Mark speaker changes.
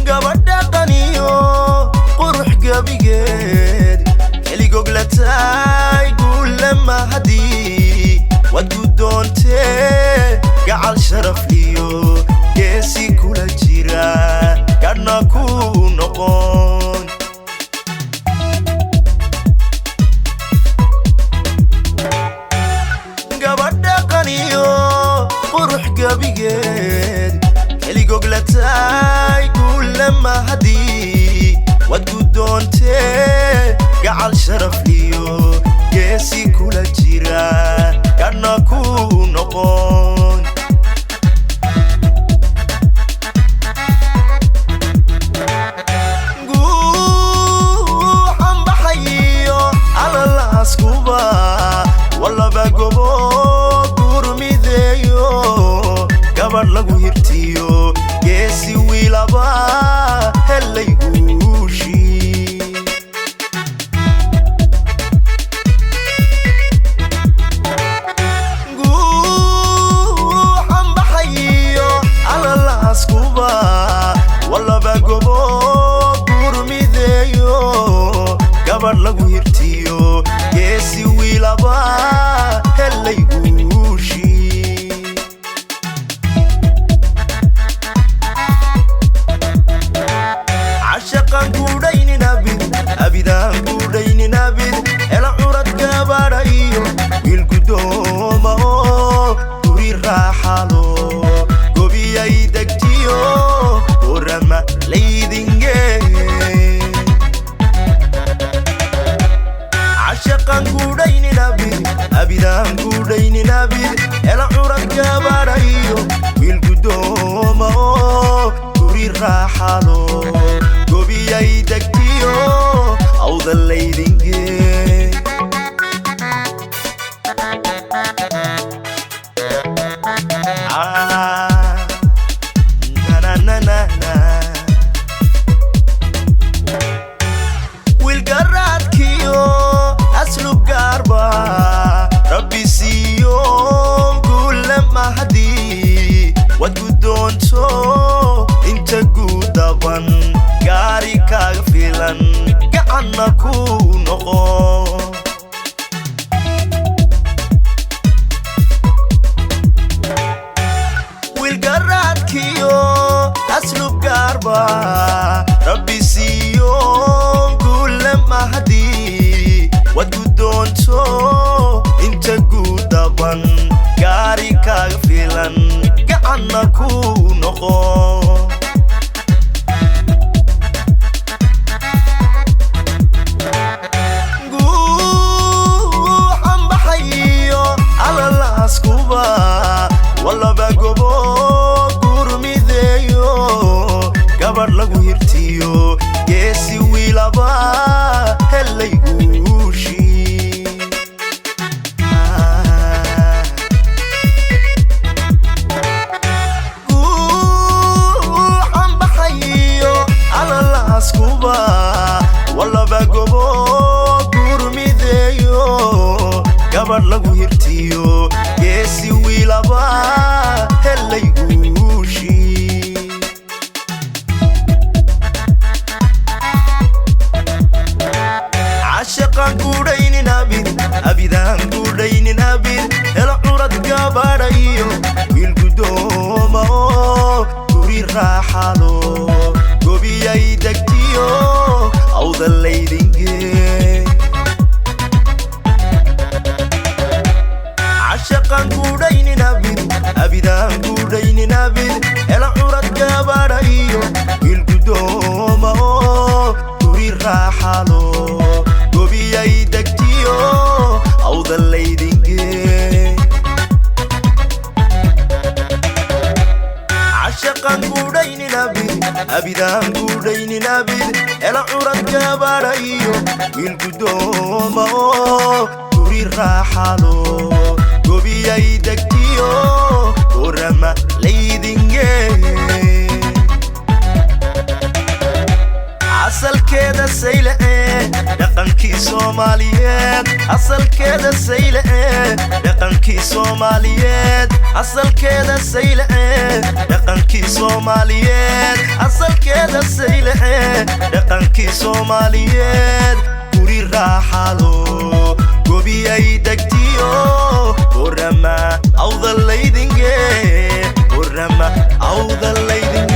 Speaker 1: Gabadha qaniyo qurux gabigeed keligoglatay guulama haddii waad guddoontee, gacal sharafliyo geesi kula jira gadhna ku noqon. Gabadha qaniyo qurux gabigeed keligoglatay guulama haddii waad guddoontee, gacal sharafliyo geesi kula jira gadhna ku noqon. Guuxan baxayiyo alalaaskuba walaba gobo gurmideeyo, gabadh lagu hirtiyo geesi wiilaba helay guushii. Guuxan baxayiyo alalaaskuba walaba gobo gurmideeyo, gabadh lagu hirtiyo geesi wiilaba helay guushii. Cashaqan guudhaynin abid, abidaan guudhaynin abid, hela curad gabadha iyo wiil guddooma oo guri raaxalo gobiyay degtiyo orama laydinge. Cashaqan guudhaynin abid, abidaan guudhaynin abid, hela curad gabadha iyo wiil guddooma oo guri raaxalo gobiyay degtiyo awda laydinge. Ah, na na na na. Wiilgaraadkiyo aslub gaarba rabbi siiyo guulama haddii waad guddoonto, inta guudaban gaari kaaga filan gacanna ku noqo. Wiilgaraadkiyo aslub gaarba rabbi siiyo guulama haddii waad guddoonto, inta guudaban gaari kaaga filan gacanna ku noqo. Guuxan baxayiyo alalaaskuba walaba gobo gurmideeyo, gabadh lagu hirtiyo geesi wiilaba helay guushii. Guuxan baxayiyo alalaaskuba walaba gobo gurmideeyo, gabadh lagu hirtiyo geesi wiilaba helay guushii. Cashaqan guudhaynin abid, abidaan guudhaynin abid, helo curad gabadha iyo wiil guddooma oo guri raaxalo gobiyay degtiyo awda laydinge. Cashaqan guudhaynin abid, abidaan guudhaynin abid, hela curad gabadha iyo wiil guddooma oo guri raaxalo gobiyay degtiyo awda laydinge. Cashaqan guudhaynin abid, abidaan guudhaynin abid, hela curad gabadha iyo wiil guddooma oo guri raaxalo gobiyay degtiyo orama laydinge. Soomaaliyeed asalkeeda sayle, dhaqankii Soomaaliyeed asalkeeda sayle, dhaqankii Soomaaliyeed asalkeeda sayle, dhaqankii Soomaaliyeed. Guri raaxalo gobiyay degtiyo Borama awda laydinge, Borama awda laydinge.